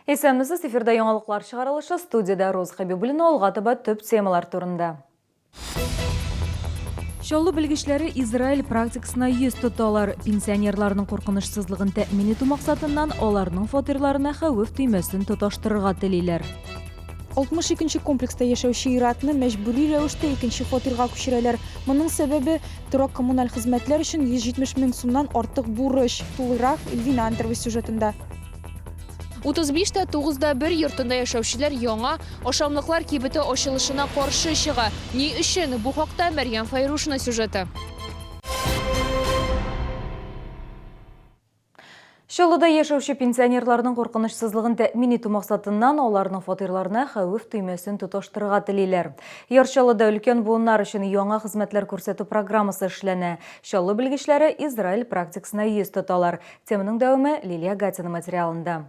Исәнмесез, эфирда яңалыклар чыгарылышы, студиядә Роза Хәбибуллина, алга таба төп темалар турында. Чаллы белгечләре Израиль практикасына йөз тоталар. Пенсионерларның куркынычсызлыгын тәэмин итү максатыннан аларның фатирларына хәвеф төймәсен тоташтырырга телиләр. 62 нче комплекста яшәүче ир-атны мәҗбүри рәвештә икенче фатирга күчерәләр. Моның сәбәбе, торак-коммуналь хезмәтләр өчен 170 мең сумнан артык бурыч. Тулырак, Эльвина Антерова сюжетында. 35 тә 9 да 1 йортында яшәүчеләр яңа ашамлыклар кибете ачылышына каршы чыга. Ни өчен? Бу хакта Мәрьям Фәйрушина сюжеты. Чаллыда яшәүче пенсионерларның куркынычсызлыгын тәэмин итү максатыннан аларның фатирларына хәвеф төймәсен тоташтырырга телиләр. Яр Чаллыда өлкән буыннар өчен яңа хезмәтләр күрсәтү программасы эшләнә. Чаллы белгечләре Израиль практикасына йөз тоталар. Теманың дәвамы Лилия Гатина материалында.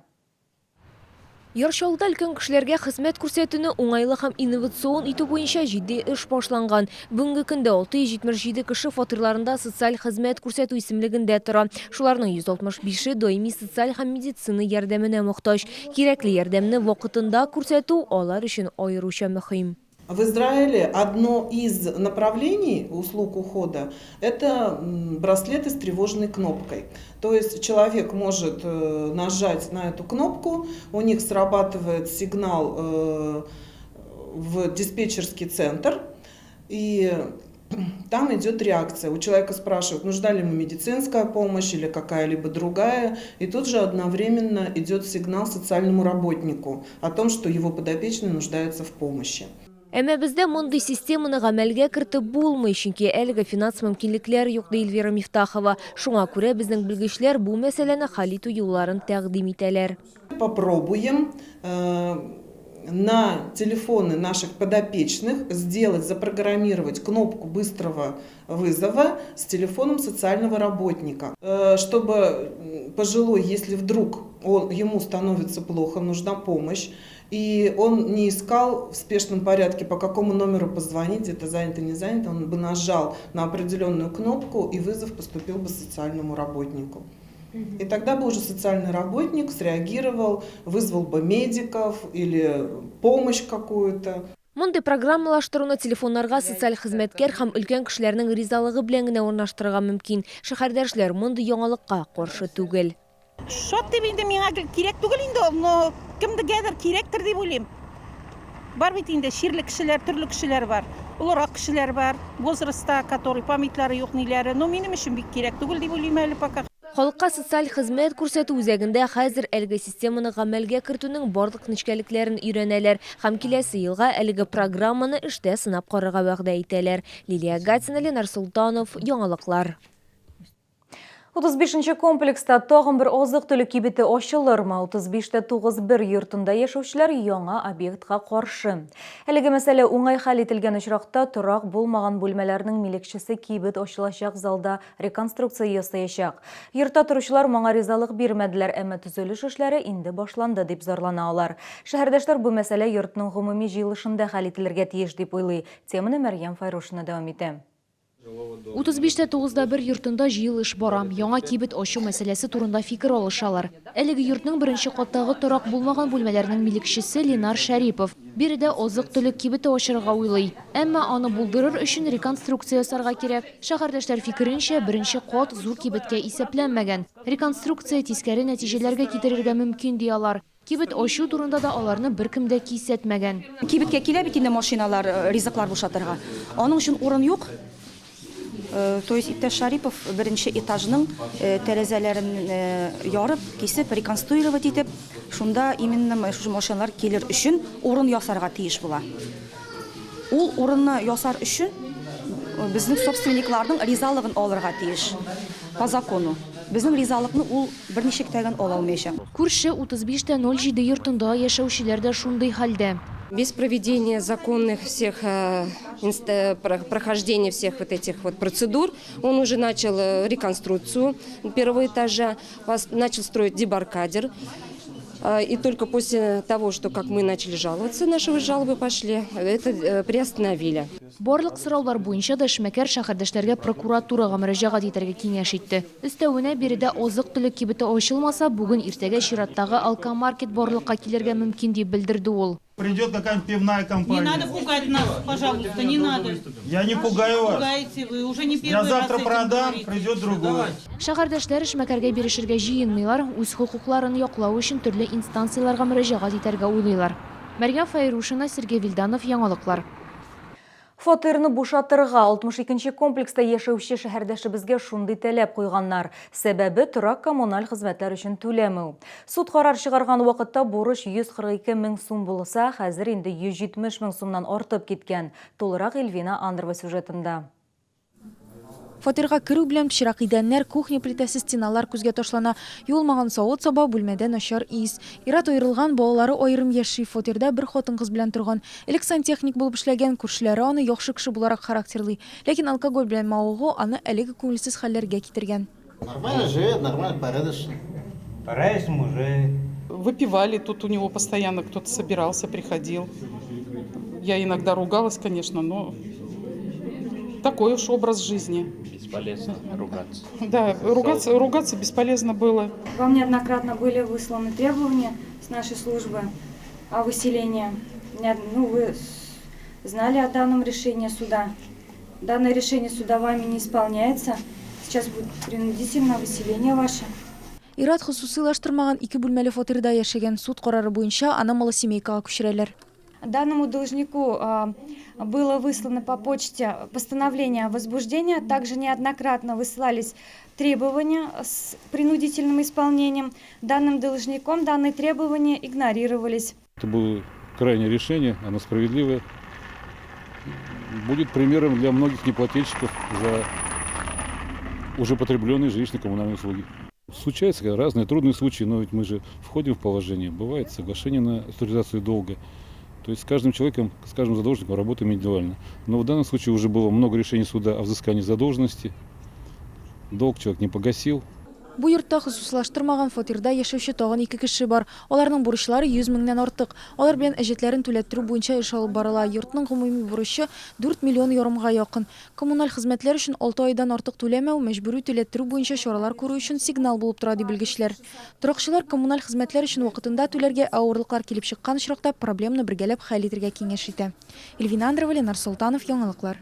Яр Чаллыда өлкән кешеләргә хезмәт күрсәтүне уңайлы һәм инновацион итү буенча җитди эш башланган. Бүгенге көндә 677 кеше фатирларында социаль хезмәт күрсәтү исемлегендә тора. Шуларның 165-е даими социаль һәм медицина ярдәменә мохтаҗ. Кирәкле ярдәмне вакытында күрсәтү алар өчен аеруча мөһим. В Израиле одно из направлений услуг ухода – это браслеты с тревожной кнопкой. То есть человек может э, нажать на эту кнопку, у них срабатывает сигнал э, в диспетчерский центр, и там идет реакция. У человека спрашивают, нужна ли ему медицинская помощь или какая-либо другая. И тут же одновременно идет сигнал социальному работнику о том, что его подопечный нуждается в помощи. Әмма бездә мондый системаны гамәлгә кертеп булмый, чөнки әлегә финанс мөмкинлекләр юк, ди Эльвира Мифтахова. Шуңа күрә безнең белгечләр бу мәсьәләне хәл итү юлларын тәкъдим итәләр. Попробуем э, на телефоны наших подопечных сделать, запрограммировать кнопку быстрого вызова с телефоном социального работника, э, чтобы пожилой, если вдруг он, ему становится плохо, нужна помощь, и он не искал в спешном порядке, по какому номеру позвонить, это занято, не занято, он бы нажал на определенную кнопку, и вызов поступил бы социальному работнику. И тогда бы уже социальный работник среагировал, вызвал бы медиков или помощь какую-то. Мондый программалаштыруны телефоннарга социаль хезмәткәр һәм өлкән кешеләрнең ризалыгы белән генә урнаштырырга мөмкин. Шәһәрдәшләр мондый яңалыкка каршы түгел. Шат дип инде миңа кирәк түгел инде ул, но кемгәдер кирәктер дип уйлыйм. Бар бит инде чирле кешеләр, төрле кешеләр бар. Олырак кешеләр бар, возрастта, который памятьлары юк, ниләре. Но минем өчен бик кирәк түгел дип уйлыйм әле пока. Халыкка социаль хезмәт күрсәтү үзәгендә хәзер әлеге системаны гамәлгә кертүнең барлык нечкәлекләрен өйрәнәләр һәм киләсе елга әлеге программаны эштә сынап карарга вәгъдә итәләр. Лилия Гатина, Ленар Солтанов, Яңалыклар. 35 нче комплекста тагын бер азык-төлек кибете ачылырмы? 35 тә 9 бер йортында яшәүчеләр яңа объектка каршы. Әлеге мәсьәлә уңай хәл ителгән очракта торак булмаган бүлмәләрнең милекчесе кибет ачылачак залда реконструкция ясаячак. Йортта торучылар моңа ризалык бирмәделәр, әмма төзелеш эшләре инде башланды, дип зарлана алар. Шәһәрдәшләр бу мәсьәлә йортның гомуми җыелышында хәл ителергә тиеш, дип уйлый. Теманы Мәрьям Файрушина дәвам итә. 35 тә 9 да 1 йортында җыелыш бара. Яңа кибет ачу мәсьәләсе турында фикер алышалар. Әлеге йортның беренче каттагы торак булмаган бүлмәләрнең милекчесе Ленар Шәрипов. Биредә азык-төлек кибете ачырга уйлый. Әмма аны булдырыр өчен реконструкция ясарга кирәк. Шәһәрдәшләр фикеренчә, беренче кат зур кибеткә исәпләнмәгән. Реконструкция тискәре нәтиҗәләргә китерергә мөмкин, ди алар. Кибет ачу турында да аларны беркем дә кисәтмәгән. Кибеткә килә бит инде машиналар ризыклар бушатырга. Аның өчен урын юк. То есть иптәш Шарипов беренче этажның тәрәзәләрен ярып, кисеп, реконструировать итеп, шунда именно шушы машиналар килер өчен урын ясарга тиеш була. Ул урынны ясар өчен безнең собственникларның ризалыгын алырга тиеш по закону. Безнең ризалыкны ул берничек тә ала алмаячак. Күрше 35 тә 07 йортында яшәүчеләр дә шундый хәлдә. Без проведения законных всех прохождения всех вот этих вот процедур он уже начал реконструкцию первого этажа, начал строить дебаркадер. И только после того, что как мы начали жаловаться, наши жалобы пошли, это приостановили. Барлык сораулар буенча да эшмәкәр шәһәрдәшләргә прокуратурага мөрәҗәгать итәргә киңәш итте. Өстәвенә, биредә азык-төлек кибете ачылмаса, бүген-иртәгә чираттагы алкомаркет барлыкка килергә мөмкин, дип белдерде ул. Придет какая-нибудь пивная компания. Не надо пугать нас, пожалуйста, не надо. Я не пугаю вас. Пугаете вы, уже не первый Я раз завтра этим продам, говорите. придет другой. Шәһәрдәшләр эшмәкәргә бирешергә җыенмыйлар, үз хокукларын яклау өчен төрле инстанцияләргә мөрәҗәгать итәргә уйлыйлар. Мәрьям Фәйрушина, Сергей Вильданов, Яңалыклар. Фатирны бушатырга 62 нче комплекста яшәүче шәһәрдәшебезгә шундый таләп куйганнар. Сәбәбе, торак-коммуналь хезмәтләр өчен түләмәү. Суд карар чыгарган вакытта бурыч 142 мең сум булса, хәзер инде 170 мең сумнан артып киткән. Тулырак Эльвина Андрова сюжетында. Фатирга керү белән пычрак идәннәр, кухня плитәсе, стеналар күзгә ташлана. Юылмаган савыт-саба, бүлмәдә начар ис. Ир-ат аерылган, балалары аерым яши. Фатирда бер хатын-кыз белән торган. Элек сантехник булып эшләгән, күршеләре аны яхшы кеше буларак характерлый. Ләкин алкоголь белән мавыгу аны әлеге күңелсез хәлләргә китергән. Нормально живет, нормально, порядочно. Порядочный мужик. Выпивали, тут у него постоянно кто-то собирался, приходил. Я иногда ругалась, конечно, но такой уж образ жизни. Бесполезно ругаться. Да, ругаться, ругаться бесполезно было. Вам неоднократно были высланы требования с нашей службы о выселении. Ну, вы знали о данном решении суда. Данное решение суда вами не исполняется. Сейчас будет принудительное выселение ваше. Ир-ат хосусыйлаштырмаган ике бүлмәле фатирда яшәгән. Суд карары буенча аны малосемейкага күчерәләр. Данному должнику было выслано по почте постановление о возбуждении. Также неоднократно высылались требования с принудительным исполнением. Данным должником данные требования игнорировались. Это было крайнее решение, оно справедливое. Будет примером для многих неплательщиков за уже потребленные жилищно-коммунальные услуги. Случаются разные трудные случаи, но ведь мы же входим в положение. Бывает соглашение на реструктуризацию долга. То есть с каждым человеком, с каждым задолженником работаем индивидуально. Но в данном случае уже было много решений суда о взыскании задолженности. Долг человек не погасил. Бу йортта хосусыйлаштырмаган фатирда яшәүче тагын ике кеше бар. Аларның бурычлары 100 меңнән артык. Алар белән әҗәтләрен түләттерү буенча эш алып барыла. Йортның гомуми бурычы 4 миллион ярымга якын. Коммуналь хезмәтләр өчен алты айдан артык түләмәү мәҗбүри түләттерү буенча чаралар күрү өчен сигнал булып тора, ди белгечләр. Торакчылар коммуналь хезмәтләр өчен вакытында түләргә, ә авырлыклар килеп чыккан очракта проблеманы бергәләп хәл итәргә киңәш итә. Эльвина Андрова, Ленар Солтанов, Яңалыклар.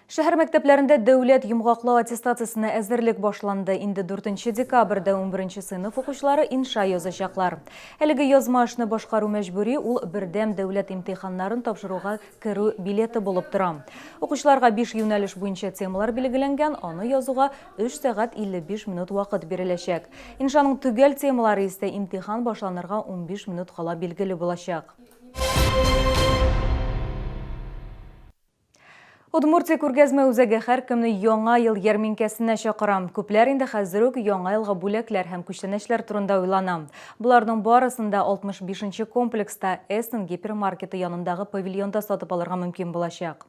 Шәһәр мәктәпләрендә дәүләт йомгаклау аттестациясенә әзерлек башланды. Инде 4 декабрьдә 11 сыйныф укучылары инша язачаклар. Әлеге язма эшне башкару мәҗбүри, ул бердәм дәүләт имтиханнарын тапшыруга керү билеты булып тора. Укучыларга 5 юнәлеш буенча темалар билгеләнгән, аны язуга 3 сәгать 55 минут вакыт биреләчәк. Иншаның төгәл темалары исә имтихан башланырга 15 минут кала билгеле булачак. Удмуртия күргәзмә үзәге һәркемне Яңа ел ярминкәсенә чакыра. Күпләр инде хәзер үк Яңа елга бүләкләр һәм күчтәнәчләр турында уйлана. Боларның барысын да 65 нче комплекста Эссен гипермаркеты янындагы павильонда сатып алырга мөмкин булачак.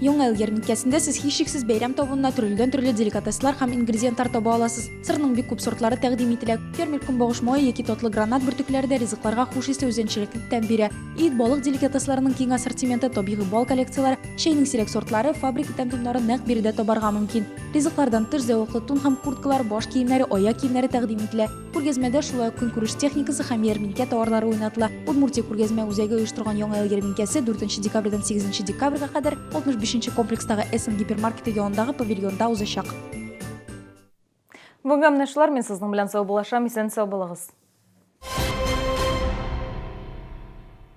Яңа ел ярминкәсендә сез һичшиксез бәйрәм табынына төрледән-төрле деликатеслар һәм ингредиентлар таба аласыз. Сырның бик күп сортлары тәкъдим ителә. Фермер көнбагыш мае яки татлы гранат бөртекләре дә ризыкларга хуш исле үзенчәлекле тәм бирә. Ит, балык деликатесларының киң ассортименты, табигый бал коллекцияләре, чәйнең сирәк сортлары, фабрика тәм-томнарын нәкъ биредә табарга мөмкин. Ризыклардан тыш, зәвыклы тун һәм курткалар, баш киемнәре, аяк киемнәре тәкъдим ителә. Күргәзмәдә шулай ук көнкүреш техникасы һәм ярминкә товарлары уйнатыла. Удмуртия күргәзмә үзәге оештырган Яңа ел ярминкәсе 4 декабрьдән 8 декабрьгә кадәр 65 нче комплекстагы Эссен гипермаркеты янындагы павильонда узачак. Бүгенгә менә шулар, мин сезнең белән саубуллашам, исән-сау булыгыз.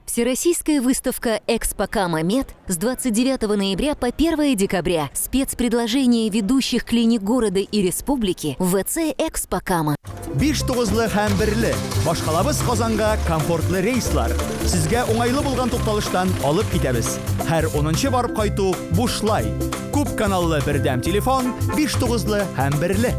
Всероссийская выставка «Экспо Кама Мед» с 29 ноября по 1 декабря. Спецпредложение ведущих клиник города и республики в ВЦ «Экспо Кама». Биш тугызлы һәм берле. Башкалабыз Казанга комфортлы рейслар. Сезгә уңайлы булган тукталыштан алып китәбез. Һәр унынчы барып кайту бушлай. Күп каналлы бердәм телефон, биш тугызлы һәм берле.